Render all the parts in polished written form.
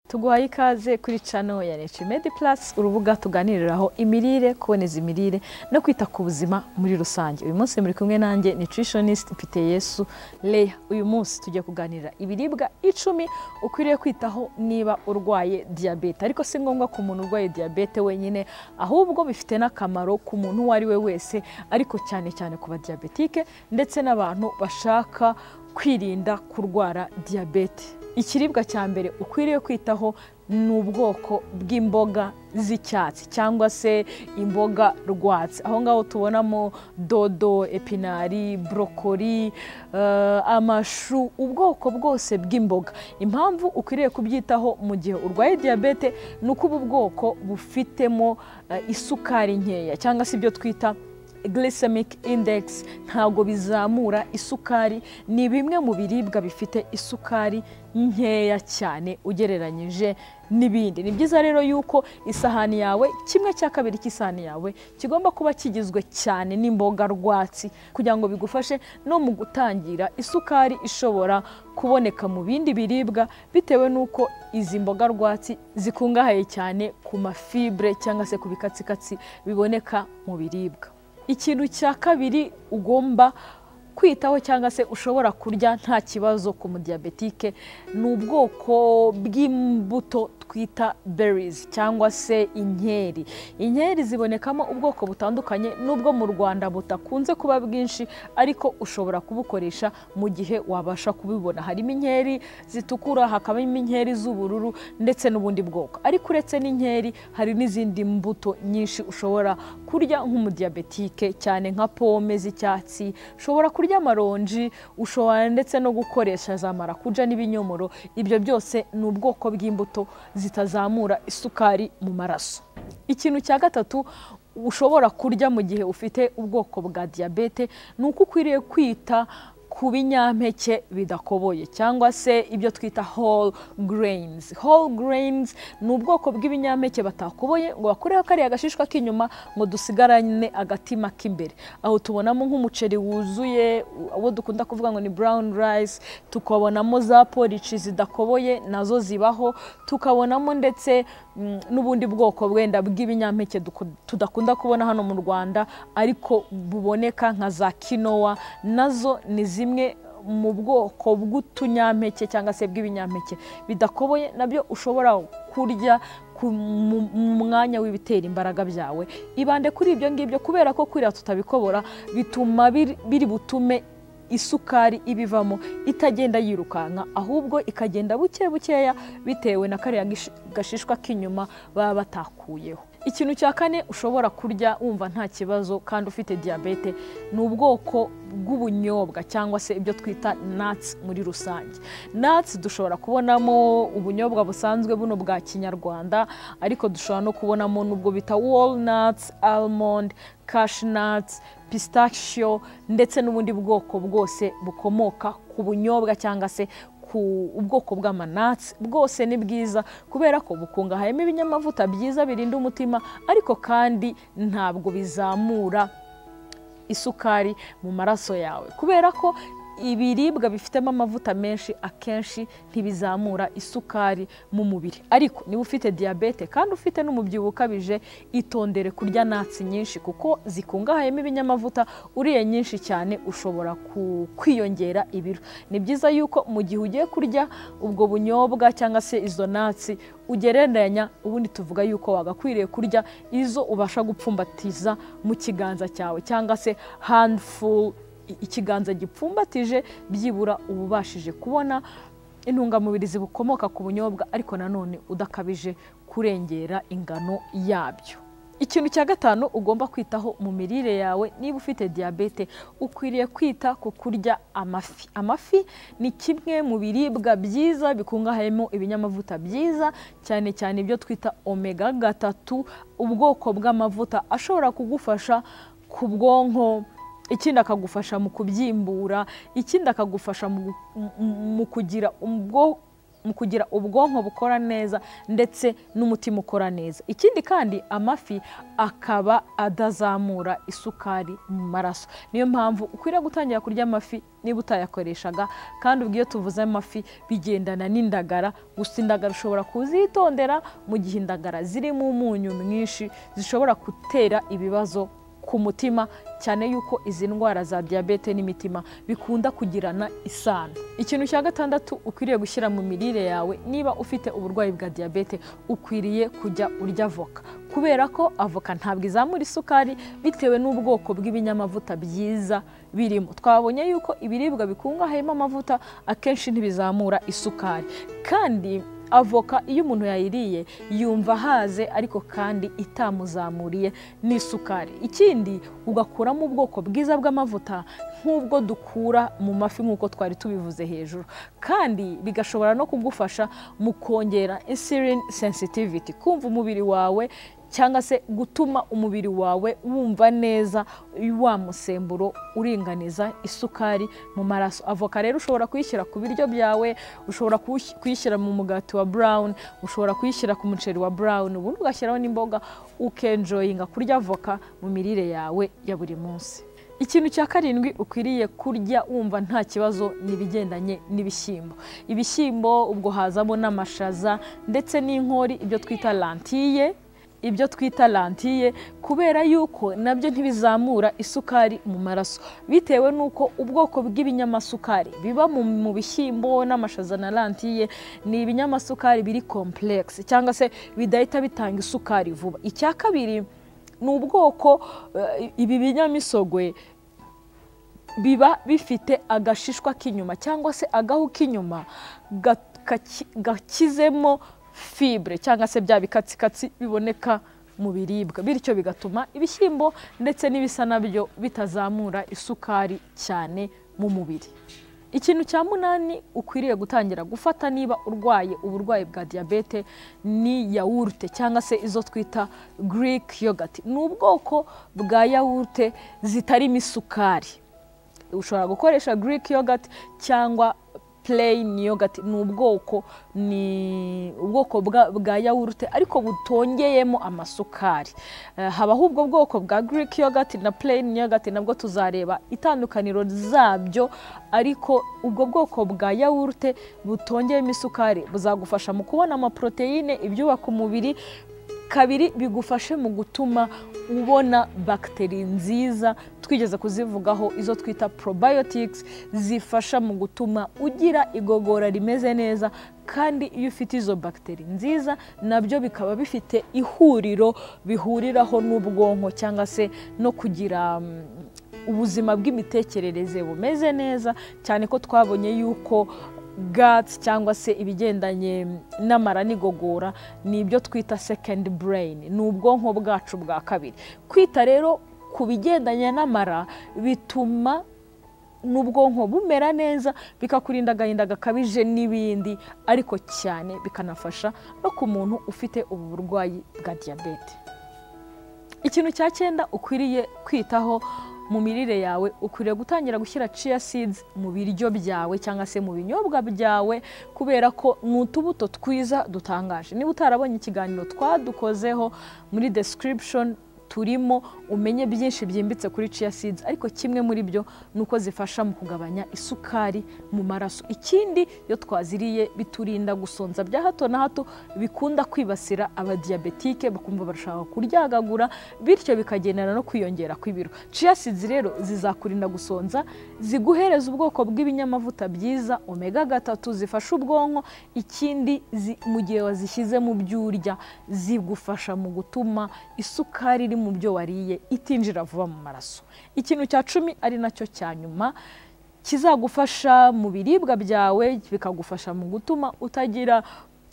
Tuguhaye ikaze kuri channel ya Nutrimedi Plus, urubuga tuganiriraho imirire, kuboneza imirire no kwita ku buzima muri rusange. Uyu munsi muri kumwe nanjye nutritionist Mfiteyesu Leah. Uyu munsi tugiye kuganira ibiribwa 10 ukwiriye kwitaho niba urwaye diyabete. Ariko si ngombwa ku muntu urwaye diyabete wenyine, ahubwo bifite n'akamaro ku muntu uwo ari we wese, ariko cyane cyane ku badiyabetike ndetse n'abantu bashaka kwirinda kurwara diyabete. Ikiribwa cya mbere ukwiriye kwitaho ni ubwoko bw'imboga z'icyatsi cyangwa se imboga rwatsi. Aho ngaho tubonamo dodo, epinari, brokoli, amashu, ubwoko bwose bw'imboga. Impamvu ukwiriye kubyitaho mu gihe urwaye diyabete ni uko ubu bwoko bufitemo isukari nkeya cyangwa se ibyo twita glycemic index, ntabwo bizamura isukari. Ni bimwe mu biribwa bifite isukari nkeya cyane ugereranyije n'ibindi. Ni byiza rero yuko isahani yawe, 1/2 cy'isahani yawe kigomba kuba kigizwe cyane n'imboga rwatsi, kugira ngo bigufashe no mu gutangira isukari ishobora kuboneka mu bindi biribwa, bitewe n'uko izi mboga rwatsi zikungahaye cyane ku mafibre cyangwa se ku bikatsikatsi biboneka mu biribwa. Ikintu cya kabiri ugomba kwitaho cyangwa se ushobora kurya nta kibazo ku mudiyabetike ni ubwoko bw'imbuto twita berries cyangwa se inkeri. Inkeri zibonekamo ubwoko butandukanye, nubwo mu Rwanda butakunze kuba bwinshi, ariko ushobora kubukoresha mu gihe wabasha kubibona. Harimo inkeri zitukura, hakabamo inkeri z'ubururu ndetse n'ubundi bwoko. Ariko uretse n'inkeri hari n'izindi mbuto nyinshi ushobora kurya nk'umudiyabetike, cyane nka pome z'icyatsi, ushobora kurya amaronji, ushobora ndetse no gukoresha za marakuja n'ibinyomoro. Ibyo byose ni ubwoko bw'imbuto zitazamura isukari mu maraso. Ikintu cya gatatu ushobora kurya mu gihe ufite ubwoko bwa diyabete ni uko ukwiriye kwita ku binyampeke bidakoboye cyangwa se ibyo twita whole grains. Whole grains ni ubwoko bw'ibinyampeke batakoboye ngo bakureho kariya gashishwa k'inyuma ngo dusigarane agatima k'imbere. Aho tubonamo nk'umuceri wuzuye, uwo dukunda kuvuga ngo ni brown rice, tukabonamo za porridge zidakoboye nazo zibaho, tukabonamo ndetse n'ubundi bwoko wenda bw'ibinyampeke tudakunda kubona hano mu Rwanda ariko buboneka nka za quinoa, nazo ni zimwe mu bwoko bw'utunyampeke cyangwa se bw'ibinyampeke bidakoboye, nabyo ushobora kurya mu mwanya w'ibitera imbaraga byawe. Ibande kuri ibyo ngibyo, kubera ko kuriya tutabikobora bituma biri butume isukari ibivamo itagenda yirukanka, ahubwo ikagenda buke bukeya bitewe na kariya gashishwa k'inyuma baba batakuyeho. Ikintu cya kane ushobora kurya wumva nta kibazo kandi ufite diyabete ni ubwoko bw'ubunyobwa cyangwa se ibyo twita nuts muri rusange. Nuts dushobora kubonamo ubunyobwa busanzwe buno bwa kinyarwanda, ariko dushobora no kubonamo n'ubwo bita walnuts, almond, cashew nuts, pistachio ndetse n'ubundi bwoko bwose bukomoka ku bunyobwa cyangwa se ku ubwoko bw'amanatsi. Bwose ni bwiza kubera ko bukungahayemo ibinyamavuta byiza birinda umutima, ariko kandi ntabwo bizamura isukari mu maraso yawe, kubera ko ibiribwa bifitemo amavuta menshi akenshi ntibizamura isukari mu mubiri. Ariko niba ufite diyabete kandi ufite n'umubyibuho ukabije, itondere kurya natsi nyinshi kuko zikungahayemo ibinyamavuta. Uriye nyinshi cyane ushobora kwiyongera ibiro. Ni byiza yuko mu gihe ugiye kurya ubwo bunyobwa cyangwa se izo natsi ugereranya, ubundi tuvuga yuko wagakwiriye kurya izo ubasha gupfumbatiza mu kiganza cyawe cyangwa se handful, ikiganza gipfumbatije, byibura ububashije kubona intungamubiri zibukomoka ku bunyobwa, ariko nanone udakabije kurengera ingano yabyo. Ikintu cya gatanu ugomba kwitaho mu mirire yawe niba ufite diyabete, ukwiriye kwita ku kurya amafi. Amafi ni kimwe mu biribwa byiza bikungahayemo ibinyamavuta byiza, cyane cyane ibyo twita omega 3, ubwoko bw'amavuta ashobora kugufasha ku bwonko, ikindi akagufasha mu kubyimbura, ikindi akagufasha mu kugira mu kugira ubwonko bukora neza ndetse n'umutima ukora neza. Ikindi kandi amafi akaba adazamura isukari mu maraso. Niyo mpamvu ukwiriye gutangira kurya amafi niba utayakoreshaga, kandi ubwo iyo tuvuze amafi bigendana n'indagara. Gusa indagara ushobora kuzitondera mu gihe indagara zirimo umunyu mwinshi zishobora gutera ibibazo ku mutima, cyane yuko izi ndwara za diyabete n'imitima bikunda kugirana isano. Ikintu cya gatandatu ukwiriye gushyira mu mirire yawe niba ufite uburwayi bwa diyabete, ukwiriye kujya urya avoka, kubera ko avoka ntabwo izamura isukari bitewe n'ubwoko bw'ibinyamavuta byiza birimo. Twabonye yuko ibiribwa bikungahayemo amavuta akenshi ntibizamura isukari, kandi avoka iyo umuntu yayiriye yumva ahaze ariko kandi itamuzamuriye n'isukari. Ikindi ugakuramo ubwoko bwiza bw'amavuta nk'ubwo dukura mu mafi nk'uko twari tubivuze hejuru, kandi bigashobora no kugufasha mu kongera insulin sensitivity, kumva umubiri wawe cyangwa se gutuma umubiri wawe wumva neza wa musemburo uringaniza isukari mu maraso. Avoka rero ushobora kuyishyira ku biryo byawe, ushobora kuyishyira mu mugati wa brown, ushobora kuyishyira ku muceri wa brown, ubundi ugashyiraho n'imboga, ukenjoyinga kurya avoka mu mirire yawe ya buri munsi. Ikintu cya karindwi ukwiriye kurya wumva nta kibazo ni ibigendanye n'ibishyimbo. Ibishyimbo ubwo hazamo n'amashaza ndetse n'inkori, ibyo twita lentille, ibyo twita lentille, kubera yuko nabyo ntibizamura isukari mu maraso, bitewe nuko ubwoko bw'ibinyamasukari biba mu bishyimbo n'amashaza na lentille ni ibinyamasukari biri complex cyangwa se bidahita bitanga isukari vuba. Icya kabiri ni ubwoko ibi binyamisogwe biba bifite agashishwa k'inyuma cyangwa se agahu k'inyuma gakizemo fibre cyangwa se bya bikatsikatsi biboneka mu biribwa, bityo bigatuma ibishyimbo ndetse n'ibisa nabyo bitazamura isukari cyane mu mubiri. Ikintu cya munani ukwiriye gutangira gufata niba urwaye uburwayi bwa diyabete ni yawurute cyangwa se izo twita Greek yogurt. Ni ubwoko bwa yawurute zitarimo isukari. Ushobora gukoresha Greek yogurt cyangwa plain yogurt, ni ubwoko bwa yawurute ariko butongeyemo amasukari. Habaho ubwo bwoko bwa Greek yogurt na plain yogurt, nabwo tuzareba itandukaniro zabyo, ariko ubwo bwoko bwa yawurute butongeyemo isukari buzagufasha mu kubona amaproteine, ibyubaka umubiri. Kabiri, bigufashe mu gutuma ubona bakteri nziza twigeze kuzivugaho, izo twita probiotics, zifasha mu gutuma ugira igogora rimeze neza. Kandi iyo ufite izo bakteri nziza nabyo bikaba bifite ihuriro bihuriraho n'ubwonko cyangwa se no kugira ubuzima bw'imitekerereze bumeze neza, cyane ko twabonye yuko guts cyangwa se ibigendanye n'amara n'igogora ni ibyo twita second brain, ni ubwonko bwacu bwa kabiri. Kwita rero ku bigendanye n'amara bituma n'ubwonko bumera neza, bikakurinda agahinda gakabije n'ibindi, ariko cyane bikanafasha no ku muntu ufite ubu burwayi bwa diyabete. Ikintu cya cyenda ukwiriye kwitaho mu mirire yawe, ukwiriye gutangira gushyira chia seeds mu biryo byawe cyangwa se mu binyobwa byawe, kubera ko ni utubuto twiza dutangaje. Niba utarabonye ikiganiro twadukozeho muri description turimo, umenye byinshi byimbitse kuri chia seeds, ariko kimwe muri byo nuko zifasha mu kugabanya isukari mu maraso. Ikindi, iyo twaziriye biturinda gusonza bya hato na hato bikunda kwibasira abadiyabetike, bakumva barashaka kuryagagura, bityo bikagendana no kwiyongera kw'ibiro. Chia seeds rero zizakurinda gusonza, ziguhereza ubwoko bw'ibinyamavuta byiza omega 3 zifasha ubwonko. Ikindi, mu gihe wazishyize mu byo urya zigufasha mu gutuma isukari iri mu byo wariye itinjira vuba mu maraso. Ikintu cya 10 ari nacyo cya nyuma kizagufasha mu biribwa byawe, bikagufasha mu gutuma utagira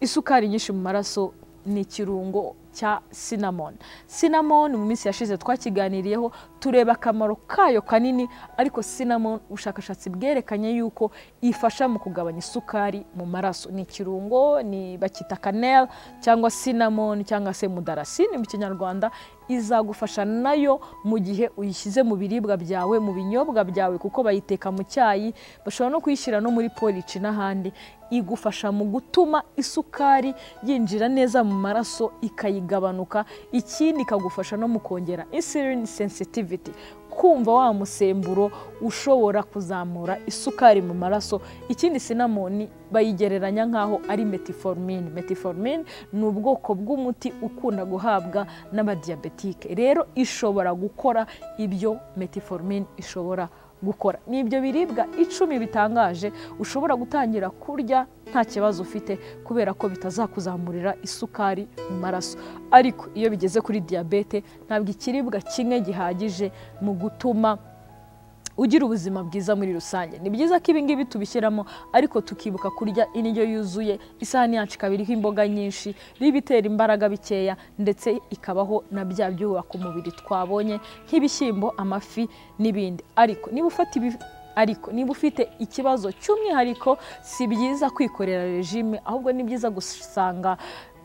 isukari nyinshi mu maraso, ni ikirungo cya cinnamon. Cinnamon mu minsi yashize twakiganiriyeho tureba akamaro kayo kanini, ariko cinnamon ubushakashatsi bwerekanye yuko ifasha mu kugabanya isukari mu maraso. Ni ikirungo, ni bakita cannelle cyangwa cinnamon cyangwa se mudarasini mu Kinyarwanda, izagufasha nayo mu gihe uyishyize mu biribwa byawe, mu binyobwa byawe, kuko bayiteka mu cyayi, bashobora no kuyishyira no muri porridge n'ahandi. Igufasha mu gutuma isukari yinjira neza mu maraso ikayigabanuka, ikindi ikagufasha no mu kongera insulin sensitivity, kumva wa musemburo ushobora kuzamura isukari mu maraso. Ikindi cinnamon bayigereranya nkaho ari metformin. Metformin ni ubwoko bw'umuti ukunda guhabwa n'abadiabetike, rero ishobora gukora ibyo metformin ishobora gukora. Ni ibyo biribwa 10 bitangaje ushobora gutangira kurya nta kibazo ufite, kubera ko bitazakuzamurira isukari mu maraso. Ariko iyo bigeze kuri diyabete, ntabwo ikiribwa kimwe gihagije mu gutuma ugira ubuzima bwiza muri rusange. Ni byiza ko ibi ngibi tubishyiramo, ariko tukibuka kurya indyo yuzuye, isahani yacu ikaba iriho imboga nyinshi, n'ibitera imbaraga bikeya, ndetse ikabaho na bya byubaka umubiri twabonye nk'ibishyimbo, amafi n'ibindi. Ariko niba ufite ikibazo cy'umwihariko, si byiza kwikorera regime, ahubwo ni byiza gusanga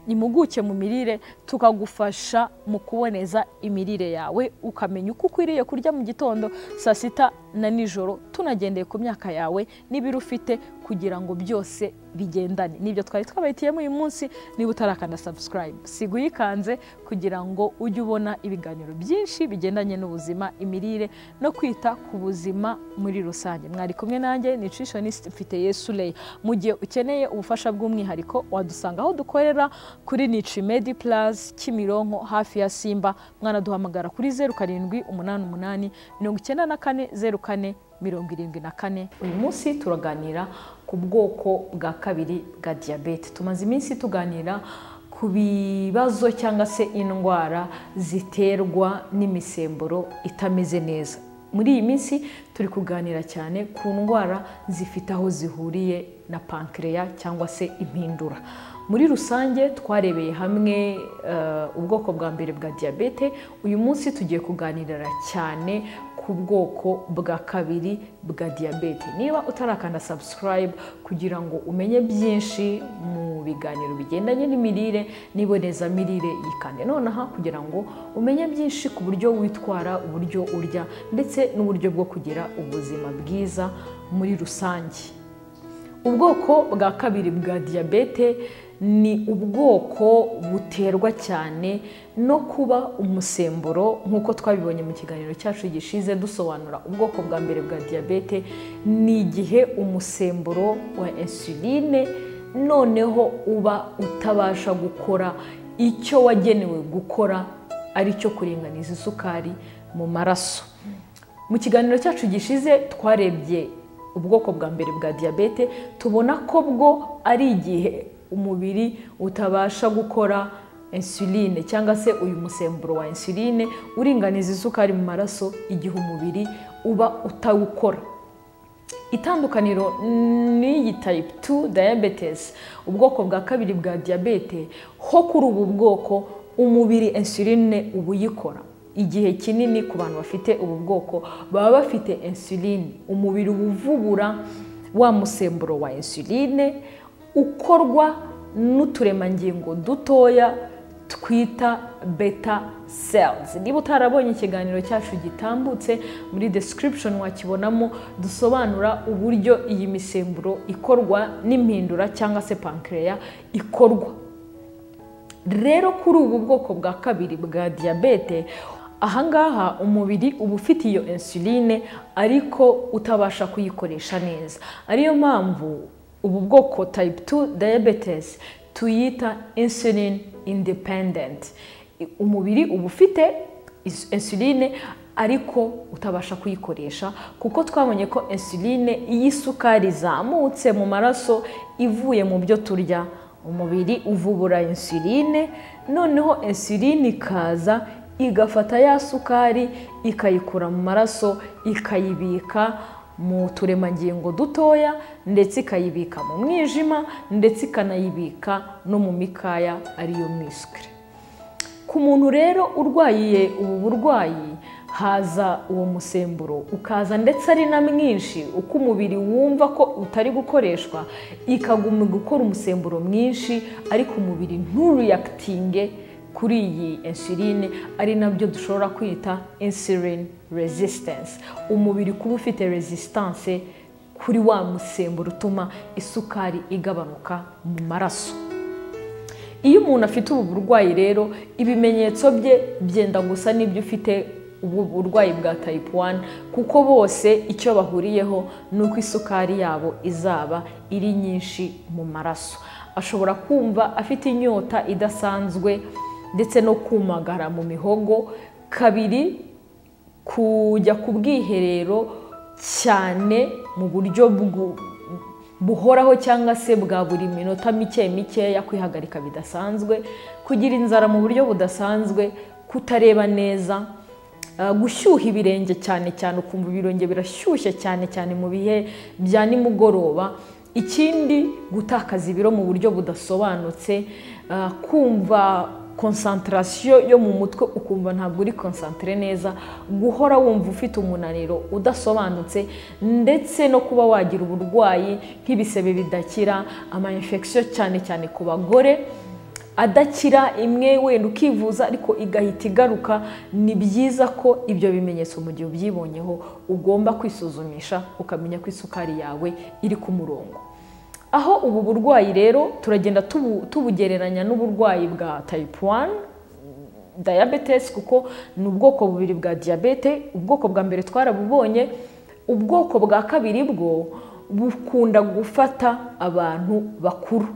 impuguke mu mirire tukagufasha mu kuboneza imirire yawe, ukamenya uko ukwiriye kurya mu gitondo, saa sita na nijoro, tunagendeye ku myaka yawe n'ibiro ufite, kugira ngo byose bigendane. Nibyo twari twabahitiyemo uyu munsi. Niba utarakanda subscribe, siga uyikanze kugira ngo ujye ubona ibiganiro byinshi bigendanye n'ubuzima, imirire no kwita ku buzima muri rusange. Mwari kumwe nanjye nutritionist Mfiteyesu Leah. Mu gihe ukeneye ubufasha bw'umwihariko, wadusanga aho dukorera kuri Nutrimedi Plus Kimironko hafi ya Simba. Mwanaduhamagara kuri 07 88 94 04 74. Uyu munsi turaganira ku bwoko bwa kabiri bwa diyabete. Tumaze iminsi tuganira ku bibazo cyangwa se indwara ziterwa n'imisemburo itameze neza. Muri iyi minsi turi kuganira cyane ku ndwara zifite aho zihuriye na pancreas cyangwa se impindura. Muri rusange twarebeye hamwe ubwoko bwa mbere bwa diyabete. Uyu munsi tugiye kuganirira cyane ku bwoko bwa kabiri bwa diyabete. Niba utarakanda subscribe kugira ngo umenye byinshi mu biganiro bigendanye n'imirire n'ibonezamirire, yikande nonaha kugira ngo umenye byinshi ku buryo witwara, uburyo urya, ndetse n'uburyo bwo kugira ubuzima bwiza muri rusange. Ubwoko bwa kabiri bwa diyabete ni ubwoko buterwa cyane no kuba umusemburo, nk'uko twabibonye mu kiganiro cyacu gishize dusobanura ubwoko bwa mbere bwa diyabete, ni igihe umusemburo wa insuline noneho uba utabasha gukora icyo wagenewe gukora, ari cyo kuringaniza isukari mu maraso. Mu kiganiro cyacu gishize twarebye ubwoko bwa mbere bwa diyabete, tubona ko bwo ari igihe umubiri utabasha gukora insuline cyangwa se uyu musemburo wa insuline uringaniza isukari mu maraso, igihe umubiri uba utawukora. Itandukaniro n'iyi type 2 diabetes, ubwoko bwa kabiri bwa diyabete, ho kuri ubu bwoko umubiri insuline uba uyikora igihe kinini. Ku bantu bafite ubu bwoko baba bafite insuline, umubiri uvubura wa musemburo wa insuline ukorwa n'uturemangingo dutoya twita beta cells. Niba utarabonye ikiganiro cyacu gitambutse, muri description wakibonamo, dusobanura uburyo iyi misemburo ikorwa n'impindura cyangwa se pancreas ikorwa. Rero kuri ubu bwoko bwa kabiri bwa diyabete, ahangaha umubiri uba ufite iyo insuline ariko utabasha kuyikoresha neza. Ariyo mpamvu ubu bwoko type 2 diabetes tuyita insulin independent. Umubiri uba ufite insuline ariko utabasha kuyikoresha, kuko twabonye ko insuline iyo isukari izamutse mu maraso ivuye mu byo turya, umubiri uvubura insuline, noneho insuline ikaza igafata ya sukari ikayikura mu maraso, ikayibika mu turemangingo dutoya, ndetse ikayibika mu mwijima, ndetse ikanayibika no mu mikaya ariyo muscle. Ku muntu rero urwaye ubu burwayi haza uwo musemburo ukaza ndetse ari na mwinshi, uko umubiri wumva ko utari gukoreshwa ikaguma gukora umusemburo mwinshi, ariko umubiri ntureactinge kuri iyi insuline, ari nabyo dushobora kwita insulin resistance. Umubiri kuba ufite resistance kuri wa musemburo utuma isukari igabanuka mu maraso. Iyo umuntu afite ubu burwayi rero ibimenyetso bye byenda gusa n'ibyo ufite ubu burwayi bwa type 1, kuko bose icyo bahuriyeho ni uko isukari yabo izaba iri nyinshi mu maraso. Ashobora kumva afite inyota idasanzwe ndetse no kumagara mu mihogo, kabiri kujya ku bwiherero cyane mu buryo buhoraho cyangwa se bwa buri minota mike mikeya, kwihagarika bidasanzwe, kugira inzara mu buryo budasanzwe, kutareba neza, gushyuha ibirenge cyane cyane, ukumva ibirenge birashyushye cyane cyane mu bihe bya nimugoroba. Ikindi, gutakaza ibiro mu buryo budasobanutse, kumva concentration yo mu mutwe ukumva ntabwo uri concentré neza, guhora wumva ufite umunaniro udasobanutse, ndetse no kuba wagira uburwayi nk'ibisebe bidakira, ama infection cyane cyane ku bagore adakira, imwe wenda ukivuza ariko igahita igaruka. Ni byiza ko ibyo bimenyetso mu gihe ubyibonyeho ugomba kwisuzumisha ukamenya ko isukari yawe iri ku murongo. Aho ubu burwayi rero turagenda tubugereranya n'uburwayi bwa type 1 diabetes, kuko ni ubwoko bubiri bwa diyabete. Ubwoko bwa mbere twarabubonye, ubwoko bwa kabiri bwo bukunda gufata abantu bakuru.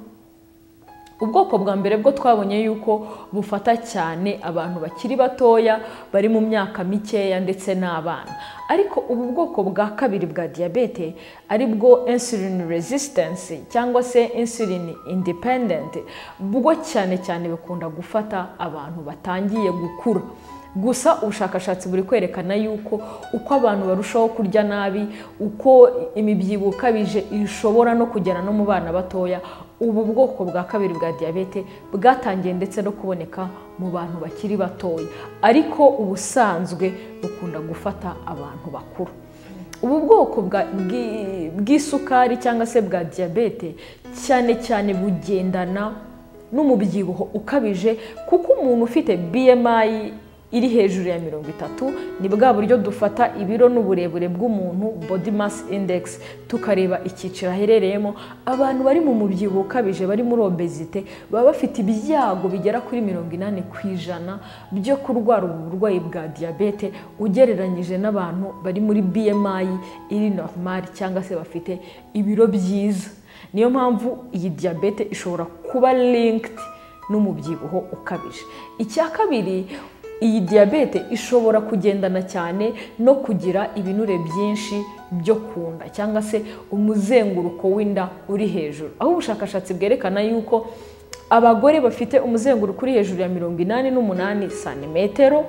Ubwoko bwa mbere bwo twabonye yuko bufata cyane abantu bakiri batoya bari mu myaka mikeya ndetse n'abana, ariko ubu bwoko bwa kabiri bwa diyabete ari bwo insulin resistance cyangwa se insulin independent, bwo cyane cyane bukunda gufata abantu batangiye gukura. Gusa ubushakashatsi buri kwerekana yuko uko abantu barushaho kurya nabi, uko imibyibuho ikabije ishobora no kugera no mu bana batoya, ubu bwoko bwa kabiri bwa diyabete bwatangiye ndetse no kuboneka mu bantu bakiri batoya, ariko ubusanzwe bukunda gufata abantu bakuru. Ubu bwoko bw'isukari cyangwa se bwa diyabete cyane cyane bugendana n'umubyibuho ukabije, kuko umuntu ufite BMI iri hejuru ya 30, ni bwa buryo dufata ibiro n'uburebure bw'umuntu, body mass index, tukareba icyiciro aherereyemo. Abantu bari mu mubyibuho ukabije, bari muri obésité, baba bafite ibyago bigera kuri 80% byo kurwara ubu burwayi bwa diyabete, ugereranyije n'abantu bari muri BMI iri normal cyangwa se bafite ibiro byiza. Niyo mpamvu iyi diyabete ishobora kuba linked n'umubyibuho ukabije. Icya kabiri, iyi diyabete ishobora kugendana cyane no kugira ibinure byinshi byo ku nda cyangwa se umuzenguruko w'inda uri hejuru, aho ubushakashatsi bwerekana yuko abagore bafite umuzenguruko uri hejuru ya 88 santimetero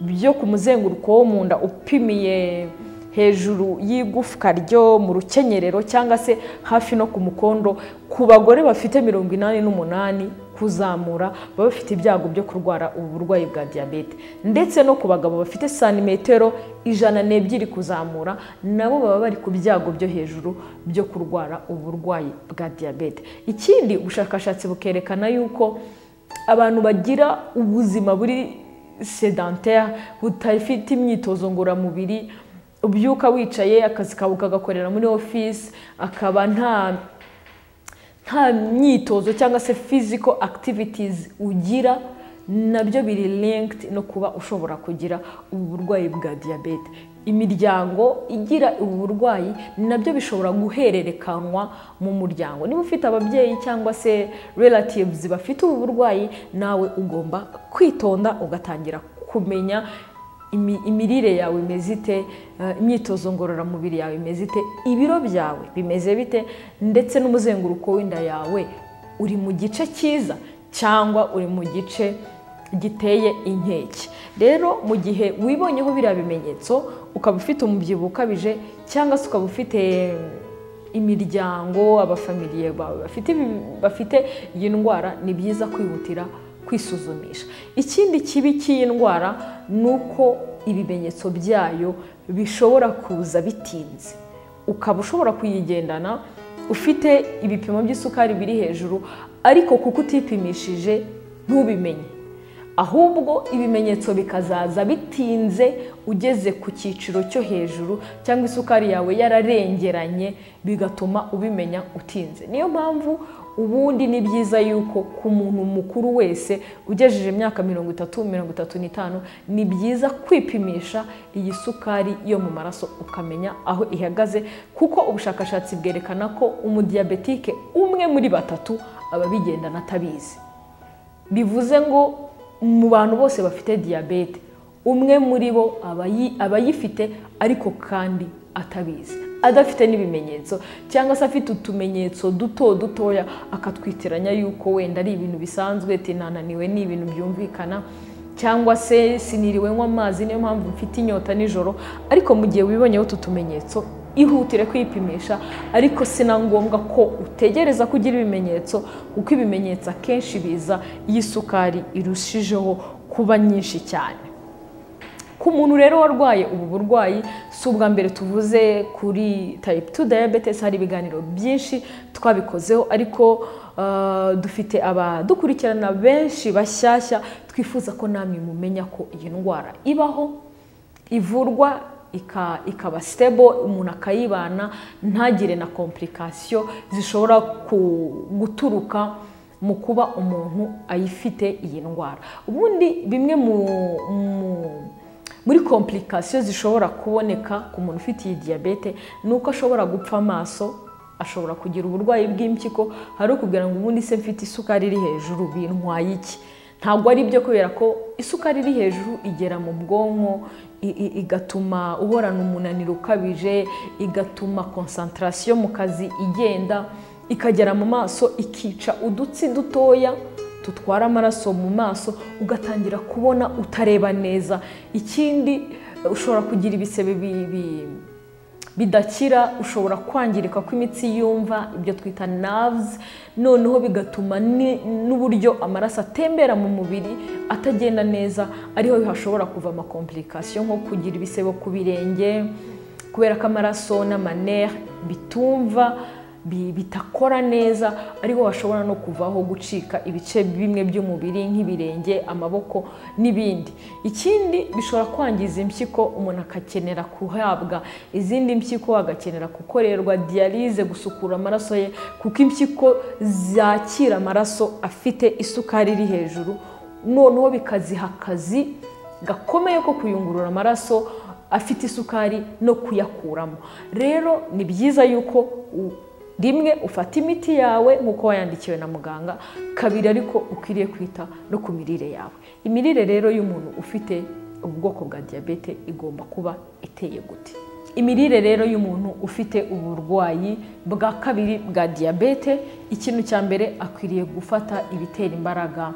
byo ku muzenguruko wo mu nda upimiye hejuru y'igufwa ryo mu rukenyerero cyangwa se hafi no ku mukondo, ku bagore bafite 88 kuzamura baba bafite ibyago byo kurwara ubu burwayi bwa diyabete, ndetse no ku bagabo bafite santimetero 102 kuzamura nabo baba bari ku byago byo hejuru byo kurwara uburwayi bwa diyabete. Ikindi, ubushakashatsi bukerekana yuko abantu bagira ubuzima buri sédentaire, budafite imyitozo ngororamubiri, ubyuka wicaye, akazi kawe ukagakorera muri office, akaba nta myitozo cyangwa se physical activities ugira, nabyo biri linked no kuba ushobora kugira ubu burwayi bwa diyabete. Imiryango igira ubu burwayi nabyo bishobora guhererekanwa mu muryango. Niba ufite ababyeyi cyangwa se relatives bafite ubu burwayi, nawe ugomba kwitonda ugatangira kumenya imirire yawe imeze ite, imyitozo ngororamubiri yawe imeze ite, ibiro byawe bimeze bite, ndetse n'umuzenguruko w'inda yawe uri mu gice cyiza cyangwa uri mu gice giteye inkeke. Rero mu gihe wibonyeho biriya bimenyetso, ukaba ufite umubyibuho ukabije cyangwa se ukaba ufite imiryango, abafamiliye bawe bafite iyi ndwara, ni byiza kwihutira kwisuzumisha. Ikindi kibi cy'iyi ndwara ni uko ibimenyetso byayo bishobora kuza bitinze, ukaba ushobora kuyigendana ufite ibipimo by'isukari biri hejuru, ariko kuko utipimishije ntubimenye, ahubwo ibimenyetso bikazaza bitinze ugeze ku cyiciro cyo hejuru cyangwa isukari yawe yararengeranye, bigatuma ubimenya utinze. Niyo mpamvu ubundi ni byiza yuko ku muntu mukuru wese ugejeje imyaka 30, 35, ni byiza kwipimisha iyi sukari yo mu maraso ukamenya aho ihagaze, kuko ubushakashatsi bwerekana ko umudiyabetike 1 muri 3 aba abigendana atabizi. Bivuze ngo mu bantu bose bafite diyabete, 1 muri bo aba ayifite ariko kandi atabizi, adafite n'ibimenyetso cyangwa se afite utumenyetso duto dutoya akatwitiranya yuko wenda ari ibintu bisanzwe, tinananiwe ni ibintu byumvikana, cyangwa se siniriwe nywa amazi niyo mpamvu mfite inyota nijoro. Ariko mu gihe wibonyeho utu tumenyetso, ihutire kwipimisha, ariko si na ngombwa ko utegereza kugira ibimenyetso, kuko ibimenyetso akenshi biza iyo isukari irushijeho kuba nyinshi cyane. Ku muntu rero warwaye ubu burwayi, si ubwa mbere tuvuze kuri type 2 diabetes, hari ibiganiro byinshi twabikozeho, ariko dufite abadukurikirana benshi bashyashya, twifuza ko namwe mumenya ko iyi ndwara ibaho, ivurwa ikaba stable, umuntu akayibana ntagire na complication zishobora guturuka mu kuba umuntu ayifite iyi ndwara. Ubundi bimwe muri complication zishobora kuboneka ku muntu ufite iyi diyabete ni uko ashobora gupfa amaso, ashobora kugira uburwayi bw'impyiko. Hari ukubwira ngo ubundi se mfite isukari iri hejuru bintwaye iki? Ntabwo ari byo, kubera ko isukari iri hejuru igera mu bwonko, igatuma uhorana umunaniro ukabije, igatuma concentration mu kazi igenda, ikagera mu maso ikica udutsi dutoya tutwara amaraso mu maso, ugatangira kubona utareba neza. Ikindi ushobora kugira ibisebe bidakira, ushobora kwangirika kw'imitsi yumva, ibyo twita nerves, noneho bigatuma n'uburyo amaraso atembera mu mubiri atagenda neza, ariho hashobora kuva ama complication nko kugira ibisebe ku birenge, kubera ko amaraso n'amanere bitumva bitakora neza, ariho hashobora no kuvaho gucika ibice bimwe by'umubiri nk'ibirenge, amaboko n'ibindi. Ikindi bishobora kwangiza impyiko, umuntu akakenera kuhabwa izindi mpyiko, agakenera gukorerwa dialyse, gusukura amaraso ye, kuko impyiko zakira amaraso afite isukari iri hejuru, noneho bikaziha akazi gakomeye ko kuyungurura amaraso afite isukari no kuyakuramo. Rero ni byiza yuko rimwe ufata imiti yawe nk'uko wayandikiwe na muganga, kabiri ariko ukwiriye kwita no ku mirire yawe. Imirire rero y'umuntu ufite ubwoko bwa diyabete igomba kuba iteye gute? Imirire rero y'umuntu ufite uburwayi bwa kabiri bwa diyabete, ikintu cya mbere akwiriye gufata ibitera imbaraga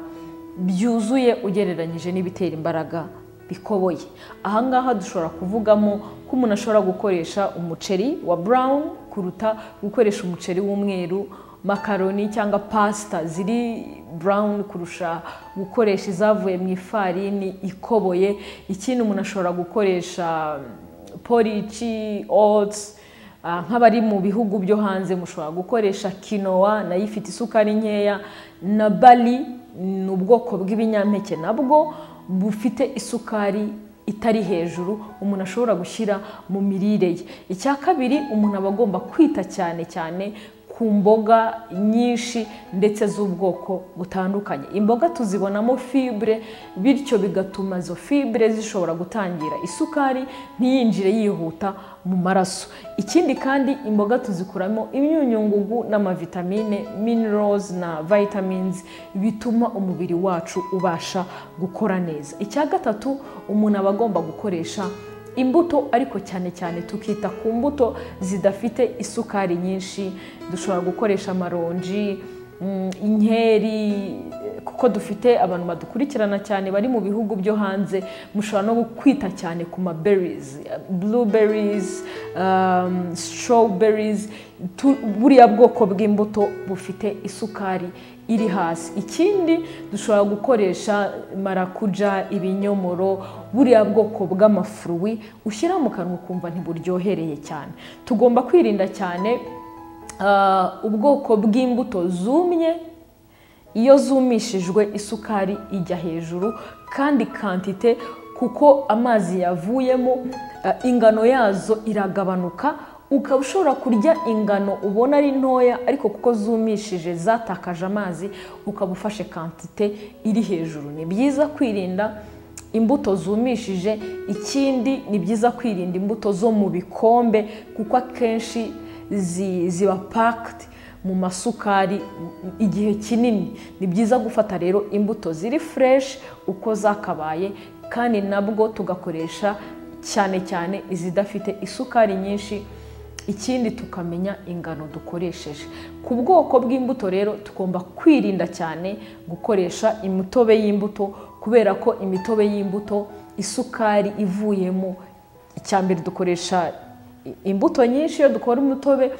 byuzuye ugereranyije n'ibitera imbaraga bikoboye. Ahangaha dushobora kuvugamo ko umuntu ashobora gukoresha umuceri wa brown kuruta gukoresha umuceri w'umweru, makaroni cyangwa pasta ziri brown kurusha gukoresha izavuye mu ifarini ikoboye. Ikindi umuntu ashobora gukoresha porridge, oats. Nk'abari mu bihugu byo hanze mushobora gukoresha quinoa, nayo ifite isukari nkeya, na bali ni ubwoko bw'ibinyampeke nabwo bufite isukari itari hejuru umuntu ashobora gushyira mu mirire ye. Icya kabiri, umuntu aba agomba kwita cyane cyane ku mboga nyinshi ndetse z'ubwoko butandukanye. Imboga tuzibonamo fibre, bityo bigatuma izo fibre zishobora gutangira isukari ntiyinjire yihuta mu maraso. Ikindi kandi imboga tuzikuramo imyunyungugu n'amavitamine, minerals na vitamins, bituma umubiri wacu ubasha gukora neza. Icya gatatu, umuntu aba agomba gukoresha imbuto, ariko cyane cyane tukita ku mbuto zidafite isukari nyinshi. Dushobora gukoresha amaronji, Inkeri, kuko dufite abantu badukurikirana cyane bari mu bihugu byo hanze, mushobora no kwita cyane ku ma berries, blueberries, strawberries, buriya bwoko bw'imbuto bufite isukari iri hasi. Ikindi dushobora gukoresha marakuja, ibinyomoro, buriya bwoko bw'amafruwi ushyira mu kanwa ukumva ntiburyohereye cyane. Tugomba kwirinda cyane ubwoko bw'imbuto zumye. Iyo zumishijwe isukari ijya hejuru kandi quantité, kuko amazi yavuyemo, ingano yazo iragabanuka. Ukaba ushobora kurya ingano ubona ari ntoya, ariko kuko zumishije zatakaje amazi, ukaba ufashe quantité iri hejuru. Ni byiza kwirinda imbuto zumishije. Ikindi, ni byiza kwirinda imbuto zo mu bikombe, kuko akenshi ziba packed mu masukari igihe kinini. Ni byiza gufata rero imbuto ziri fresh uko zakabaye, kandi nabwo tugakoresha cyane cyane izidafite isukari nyinshi. Ikindi, tukamenya ingano dukoresheje. Ku bwoko bw'imbuto rero, tugomba kwirinda cyane gukoresha imitobe y'imbuto, kubera ko imitobe y'imbuto isukari ivuyemo, icya mbere dukoresha imbuto nyinshi iyo dukora umutobe,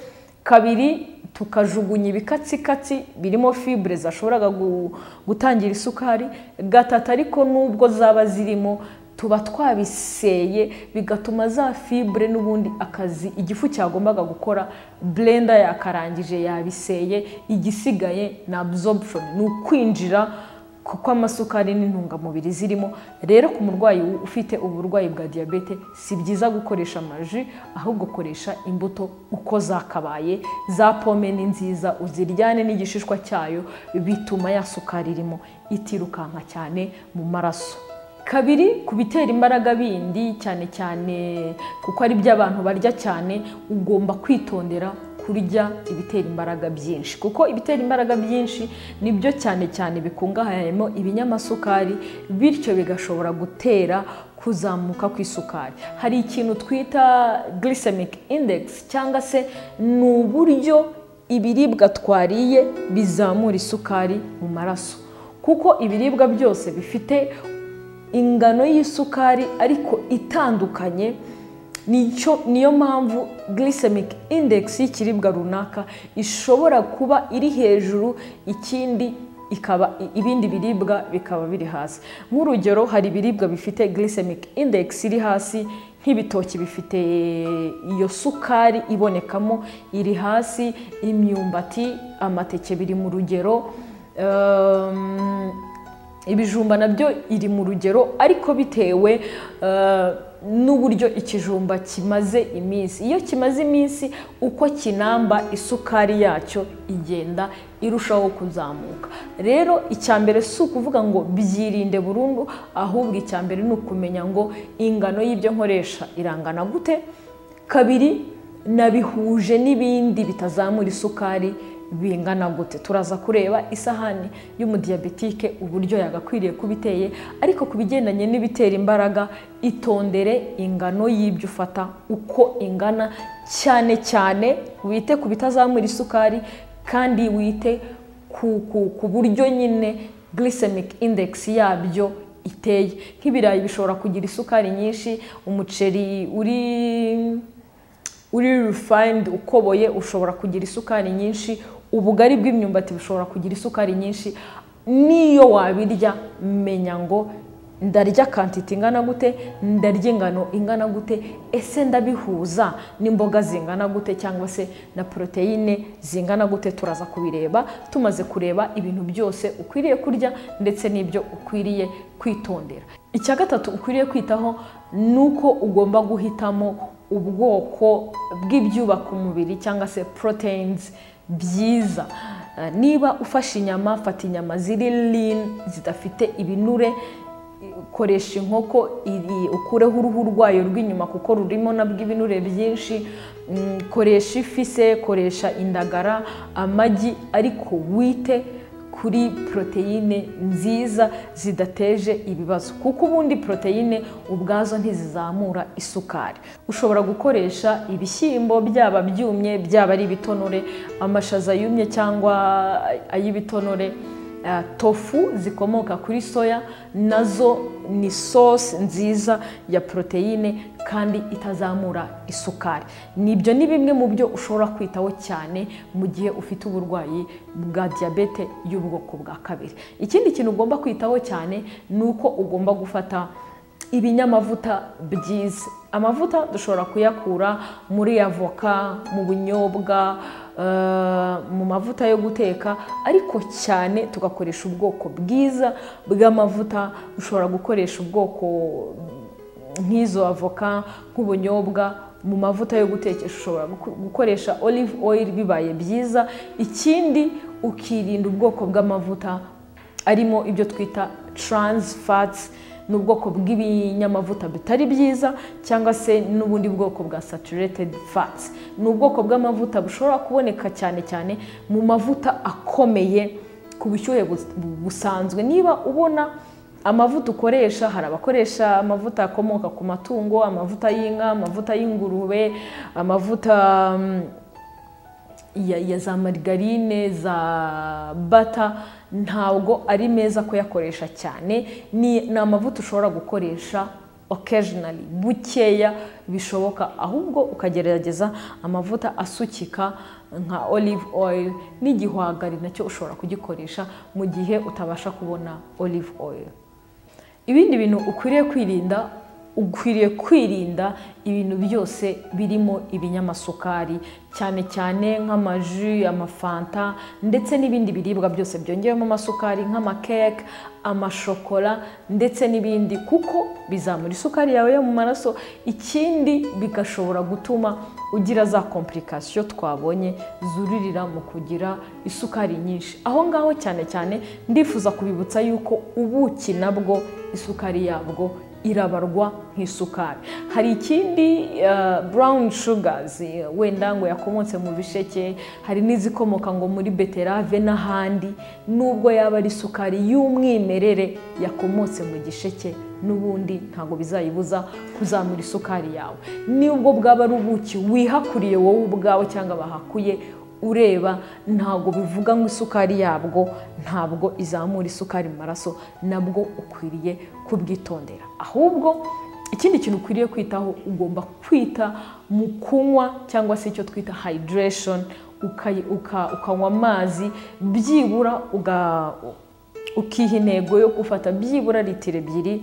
kabiri tukajugunya ibikatsikatsi birimo fibre zashoboraga gutangira isukari, gatatu ariko nubwo zaba zirimo tuba twabiseye, bigatuma za fibre n'ubundi akazi igifu cyagombaga gukora blender yakarangije, yabiseye. Igisigaye ni absorption, ni ukwinjira kuko amasukari n'intungamubiri zirimo. Rero ku murwayi ufite uburwayi bwa diyabete, si byiza gukoresha amaji, ahubwo koresha imbuto uko zakabaye. Za pome ni nziza, uziryane n'igishishwa cyayo, bituma ya sukari irimo itirukanka cyane mu maraso. Kabiri, ku bitera imbaraga bindi, cyane cyane kuko ari byo abantu barya cyane, ugomba kwitondera kurya ibitera imbaraga byinshi, kuko ibitera imbaraga byinshi nibyo cyane cyane bikungahayemo ibinyamasukari, bityo bigashobora gutera kuzamuka kw'isukari. Hari ikintu twita glycemic index, cyangwa se ni uburyo ibiribwa twariye bizamura isukari mu maraso, kuko ibiribwa byose bifite ingano y'isukari ariko itandukanye. Niyo mpamvu glycemic index y'ikiribwa runaka ishobora kuba iri hejuru, ikindi ikaba ibindi biribwa bikaba biri hasi. Nk'urugero, hari ibiribwa bifite glycemic index iri hasi, nk'ibitoki bifite iyo sukari ibonekamo iri hasi, imyumbati, amateke biri mu rugero, ibijumba nabyo iri mu rugero, ariko bitewe n'uburyo ikijumba kimaze iminsi. Iyo kimaze iminsi, uko kinamba, isukari yacyo igenda irushaho kuzamuka. Rero icya mbere si ukuvuga ngo byirinde burundu, ahubwo icya mbere ni ukumenya ngo ingano y'ibyo nkoresha irangana gute, kabiri nabihuje n'ibindi bitazamura isukari bingana gute. Turaza kureba isahani y'umudiyabetike uburyo yagakwiriye kuba iteye, ariko ku bigendanye n'ibitera imbaraga, itondere ingano y'ibyo ufata uko ingana, cyane cyane wite ku bitazamura isukari, kandi wite ku buryo nyine glycemic index yabyo iteye. Nk'ibirayi bishobora kugira isukari nyinshi, umuceri uri refined ukoboye ushobora kugira isukari nyinshi, ubugari bw'imyumbati bushobora kugira isukari nyinshi. Niyo wabirya, menya ngo ndarya quantité ingana gute, ndarya ingano ingana gute, ese ndabihuza n'imboga zingana gute cyangwa se na poroteyine zingana gute? Turaza kubireba tumaze kureba ibintu byose ukwiriye kurya ndetse n'ibyo ukwiriye kwitondera. Icya gatatu ukwiriye kwitaho ni uko ugomba guhitamo ubwoko bw'ibyubaka umubiri cyangwa se proteins byiza. Niba ufashe inyama, fata inyama ziri lean, zidafite ibinure. Koresha inkoko, ukureho uruhu rwayo rw'inyuma kuko rurimo nabwo ibinure byinshi. Koresha ifi se, koresha indagara, amagi, ariko wite kuri poroteyine nziza zidateje ibibazo, kuko ubundi poroteyine ubwazo ntizizamura isukari. Ushobora gukoresha ibishyimbo byaba byumye, byaba ari ibitonore, amashaza yumye cyangwa ay'ibitonore, tofu zikomoka kuri soya nazo ni source nziza ya poroteyine kandi itazamura isukari. Nibyo ni bimwe mu byo ushobora kwitaho cyane mu gihe ufite uburwayi bwa diyabete y'ubwoko bwa kabiri. Ikindi kintu ugomba kwitaho cyane ni uko ugomba gufata ibinyamavuta byiza. Amavuta dushobora kuyakura muri avoka, mu bunyobwa, mu mavuta yo guteka, ariko cyane tugakoresha ubwoko bwiza bw'amavuta. Ushobora gukoresha ubwoko nk'izo avoka, nk'ubunyobwa, mu mavuta yo gutekesha ushobora gukoresha olive oil bibaye byiza. Ikindi ukirinda ubwoko bw'amavuta arimo ibyo twita trans fats, n'ubwoko bw'ibinyamavuta bitari byiza, cyangwa se n'ubundi bwoko bwa saturated fats. Ni ubwoko bw'amavuta bushobora kuboneka cyane cyane mu mavuta akomeye ku bushyuhe busanzwe. Niba ubona amavuta ukoresha, hari abakoresha amavuta akomoka ku matungo, amavuta y'inka, amavuta y'ingurube, amavuta ya za margarine, za bata, ntabwo ari meza kuyakoresha cyane. Ni amavuta ushobora gukoresha occasionally, bukeya bishoboka, ahubwo ukagerageza amavuta asukika nka olive oil, n'igihwagari nacyo ushobora kugikoresha mu gihe utabasha kubona olive oil. Ibindi bintu ukwiriye kwirinda, ukwiriye kwirinda ibintu byose birimo ibinyamasukari, cyane cyane nk'amaji, amafanta, ndetse n'ibindi biribwa byose byongewemo amasukari nk'amakeke, amashokora ndetse n'ibindi, kuko bizamura isukari yawe yo mu maraso. Ikindi bigashobora gutuma ugira za komplikasiyo twabonye zuririra mu kugira isukari nyinshi. Aho ngaho cyane cyane ndifuza kubibutsa yuko ubuki nabwo isukari yabwo irabarwa nk'isukari. Hari ikindi brown sugars wenda ngo yakomotse mu bisheke, hari n'izikomoka ngo muri beterave n'ahandi, nubwo yaba ari isukari y'umwimerere yakomotse mu gisheke, n'ubundi ntabwo bizayibuza kuzamura isukari yawe. Nubwo bwaba ari ubuki wihakuriye wowe ubwawe cyangwa bahakuye ureba, ntabwo bivuga ngo isukari yabwo ntabwo izamura isukari mu maraso, nabwo ukwiriye kubwitondera. Ahubwo ikindi kintu ukwiriye kwitaho, ugomba kwita mu kunywa cyangwa se icyo twita hydration, ukanywa amazi byibura, ukiha intego yo gufata byibura litiro 2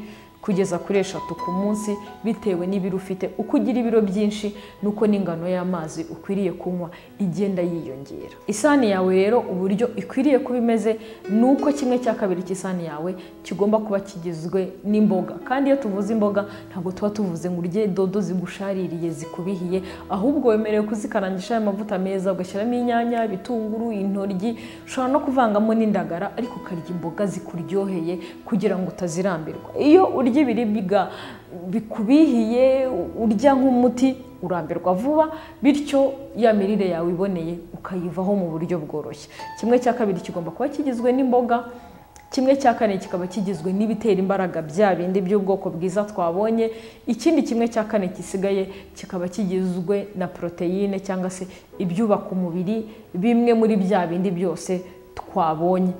kugeza kuri 3 ku munsi, bitewe n'ibiro ufite. Uko ugira ibiro byinshi nuko n'ingano y'amazi ukwiriye kunywa igenda yiyongera. Isahani yawe rero uburyo ikwiriye kuba imeze nuko 1/2 cy'isahani yawe kigomba kuba kigizwe n'imboga. Kandi iyo tuvuze imboga ntabwo tuba tuvuze ngo urye dodo zigushaririye zikubihiye, ahubwo wemerewe kuzikarangisha aya mavuta meza, ugashyiramo inyanya, ibitunguru, intoryi, ushobora no kuvangamo n'indagara, ariko ukarya imboga zikuryoheye kugira ngo utazirambirwa. Iyo urya ibiribwa bikubihiye, urya nk'umuti, urambirwa vuba, bityo ya mirire yawe iboneye ukayivaho mu buryo bworoshye. 1/2 kigomba kuba kigizwe n'imboga, 1/4 kikaba kigizwe n'ibitera imbaraga bya bindi by'ubwoko bwiza twabonye, ikindi 1/4 gisigaye kikaba kigizwe na poroteyine cyangwa se ibyubaka umubiri, bimwe muri bya bindi byose twabonye.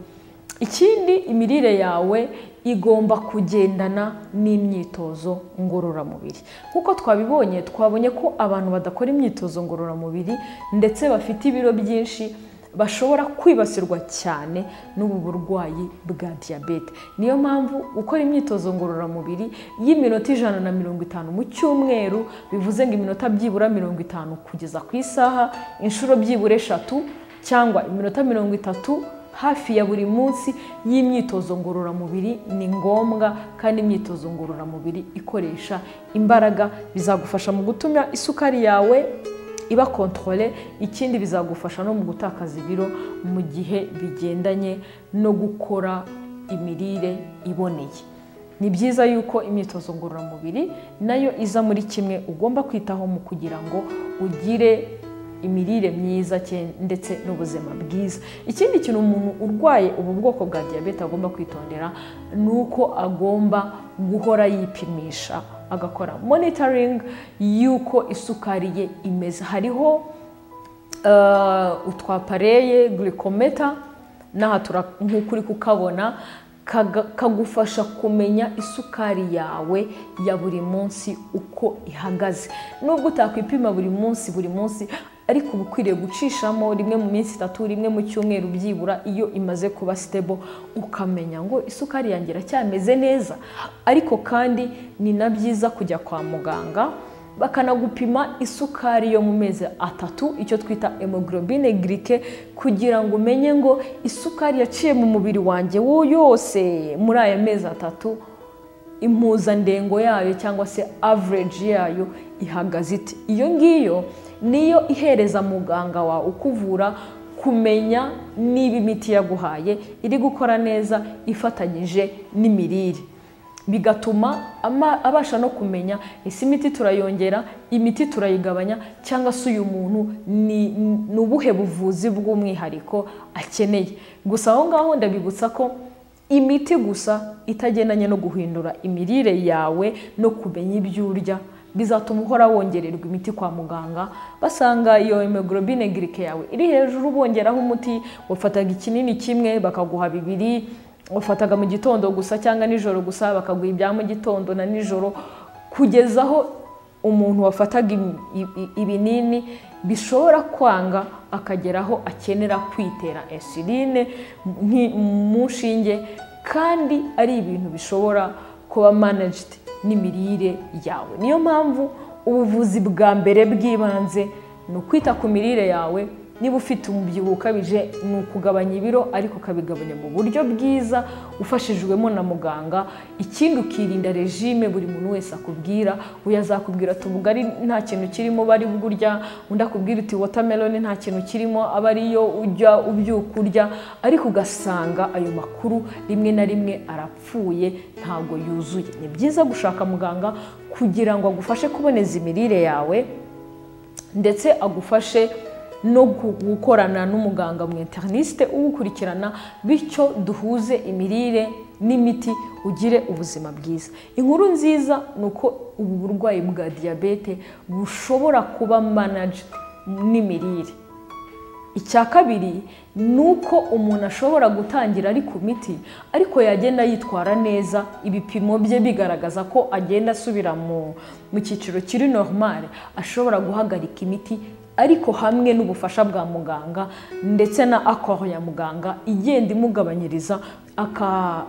Ikindi, imirire yawe igomba kugendana n'imyitozo ngororamubiri. Nkuko twabibonye, twabonye ko abantu badakora imyitozo ngororamubiri ndetse bafite ibiro byinshi bashobora kwibasirwa cyane n'ubu burwayi bwa diyabete. Niyo mpamvu gukora imyitozo ngororamubiri y'iminota 150 mu cyumweru, bivuze ngo iminota byibura 50 kugeza ku isaha, inshuro byibura 3 cyangwa iminota 30 hafi ya buri munsi y'imyitozo ngororamubiri ni ngombwa. Kandi imyitozo ngororamubiri ikoresha imbaraga, bizagufasha mu gutuma isukari yawe iba kontrole. Ikindi bizagufasha no mu gutakaza ibiro mu gihe bigendanye no gukora imirire iboneye. Ni byiza yuko imyitozo ngororamubiri nayo iza muri kimwe ugomba kwitaho mu kugira ngo ugire imirire myiza ndetse n'ubuzima bwiza. Ikindi kintu umuntu urwaye ubu bwoko bwa diyabete agomba kwitondera ni uko agomba guhora yipimisha, agakora monitoring y'uko isukari ye imeze. Hariho utwapareye glucometer, n'aha nk'uko uri kukabona, kagufasha kumenya isukari yawe ya buri munsi uko ihagaze. Nubwo utakwipima buri munsi, ariko uba ukwiriye gucishamo rimwe mu minsi 3, rimwe mu cyumweru byibura, iyo imaze kuba stable ukamenya ngo isukari yanjye iracyameze neza. Ariko kandi ni na byiza kujya kwa muganga bakanagupima isukari yo mu mezi 3, icyo twita hemoglobine glycée, kugira ngo umenye ngo isukari yaciye mu mubiri wanjye yose muri aya mezi 3, impuzandengo yayo cyangwa se average yayo ihagaze ite. Iyo ngiyo niyo ihereza muganga wawe ukuvura kumenya niba imiti yaguhaye iri gukora neza ifatanyije n'imirire, bigatuma abasha no kumenya ese imiti turayongera, imiti turayigabanya, cyangwa se uyu muntu ni ubuhe buvuzi bw'umwihariko akeneye. Gusa aho ngaho ndabibutsa ko imiti gusa itagendanye no guhindura imirire yawe no kumenya ibyo urya bizatuma uhora wongererwa imiti kwa muganga, basanga iyo hemoglobine glycée yawe iri hejuru, bongeraho umuti. Wafataga ikinini kimwe bakaguha 2, wafataga mu gitondo gusa cyangwa nijoro gusa bakaguha ibya mu gitondo na nijoro, kugeza aho umuntu wafataga ibinini bishobora kwanga akageraho akenera kwitera insuline mu nshinge, kandi ari ibintu bishobora kuba managed n'imirire yawe. Niyo mpamvu ubuvuzi bwa mbere bw'ibanze ni ukwita ku mirire yawe. Niba ufite umubyibuho ukabije ni ukugabanya ibiro, ariko ukabigabanya mu buryo bwiza ufashijwemo na muganga. Ikindi ukirinda regime buri muntu wese akubwira. Uyu azakubwira ati ubugari nta kintu kirimo bari burya, undi akubwira uti watermelon nta kintu kirimo aba ariyo ujya ubyuka urya, ariko ugasanga ayo makuru rimwe na rimwe arapfuye, ntabwo yuzuye. Ni byiza gushaka muganga kugira ngo agufashe kuboneza imirire yawe, ndetse agufashe no gukorana n'umuganga mu interniste ugukurikirana, bityo duhuze imirire n'imiti ugire ubuzima bwiza. Inkuru nziza ni uko ubu burwayi bwa diyabete bushobora kuba managed n'imirire. Icya kabiri ni uko umuntu ashobora gutangira ari ku miti, ariko yagenda yitwara neza, ibipimo bye bigaragaza ko agenda asubira mu cyiciro kiri normal, ashobora guhagarika imiti, ariko hamwe n'ubufasha bwa muganga ndetse na accord ya muganga igenda imugabanyiriza,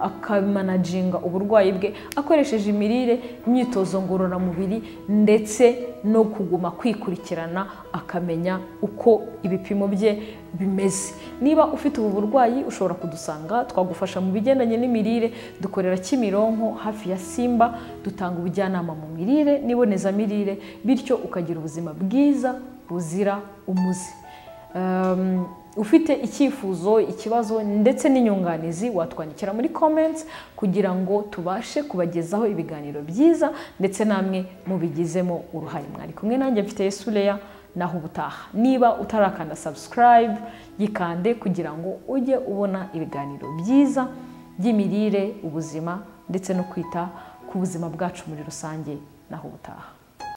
akamanaginga uburwayi bwe akoresheje imirire, imyitozo ngororamubiri, ndetse no kuguma kwikurikirana akamenya uko ibipimo bye bimeze. Niba ufite ubu burwayi ushobora kudusanga, twagufasha mu bigendanye n'imirire. Dukorera Kimironko hafi ya Simba, dutanga ubujyanama mu mirire n'ibonezamirire, bityo ukagira ubuzima bwiza buzira umuze. Ufite icyifuzo, ikibazo ndetse n'inyunganizi watwandikira muri comments kugira ngo tubashe kubagezaho ibiganiro byiza ndetse namwe mubigizemo uruhare. Mwari kumwe nanjye mfite Yesu Leah, naho ubutaha. Niba utarakanda subscribe yikande kugira ngo ujye ubona ibiganiro byiza by'imirire, ubuzima ndetse no kwita ku buzima bwacu muri rusange. Naho ubutaha.